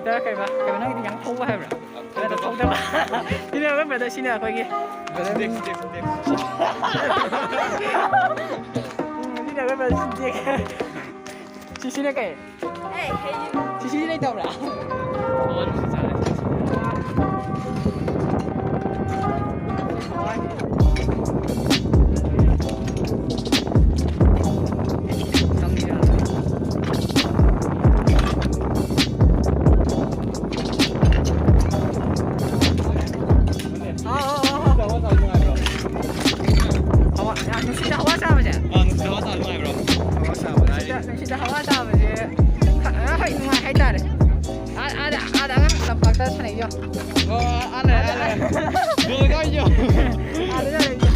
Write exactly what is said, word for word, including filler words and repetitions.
ꯇꯔ ꯀꯩꯕ? ꯀꯩꯕ, ꯅꯪꯒꯤꯗꯤ ꯌꯥꯝ ꯊꯧꯕ ꯍꯥꯏꯕ꯭ꯔꯥ? ꯀꯩꯅꯣ ꯊꯧꯗꯕ꯫ ꯁꯤꯅꯦ ꯑꯩꯈꯣꯏ brother, ꯁꯤꯅꯦ ꯑꯩꯈꯣꯏꯒꯤ brother꯫ ꯁꯤꯅꯦ ꯑꯩꯈꯣꯏ brother ꯁꯤꯟꯇꯦꯛ꯫ ꯁꯤꯁꯤꯅ ꯀꯩ? ꯁꯤꯁꯤ ꯂꯩꯇꯕ꯭ꯔꯥ? ꯑꯥ, ꯑꯥ, ꯑꯥ, ꯑꯥ꯫ ꯍꯋꯥ, ꯅꯨꯡꯁꯤꯠꯇ ꯍꯋꯥ ꯆꯥꯕꯁꯦ? ꯑꯥ, ꯅꯨꯡꯁꯤꯠꯇ ꯍꯋꯥ ꯆꯥꯕ ꯅꯨꯡꯉꯥꯏꯕ꯭ꯔꯣ? ꯍꯋꯥ ꯆꯥꯕ ꯍꯥꯏꯗꯤ? ꯅꯨꯡꯁꯤꯠꯇ, ꯅꯨꯡꯁꯤꯠꯇ ꯍꯋꯥ ꯆꯥꯕꯁꯦ ꯈ-, ꯑ, ꯍꯣꯏ, ꯅꯨꯡꯉꯥꯏ ꯍꯥꯏꯇꯥꯔꯦ꯫ ꯑꯥ, ꯑꯥꯗ, ꯑꯥꯗ ꯑꯉꯥꯡ ꯂꯝꯄꯥꯛꯇ ꯁꯥꯟꯅꯩꯗꯣ꯫ ꯑꯣ, ꯑꯥ ꯂꯩ, ꯑꯥ ꯂꯩ꯫ ꯑꯥꯗ꯫ ꯕꯣꯜ ꯀꯥꯎꯏꯗꯣ꯫ ꯑꯥꯗ ꯁꯥꯟꯅꯩꯗꯣ꯫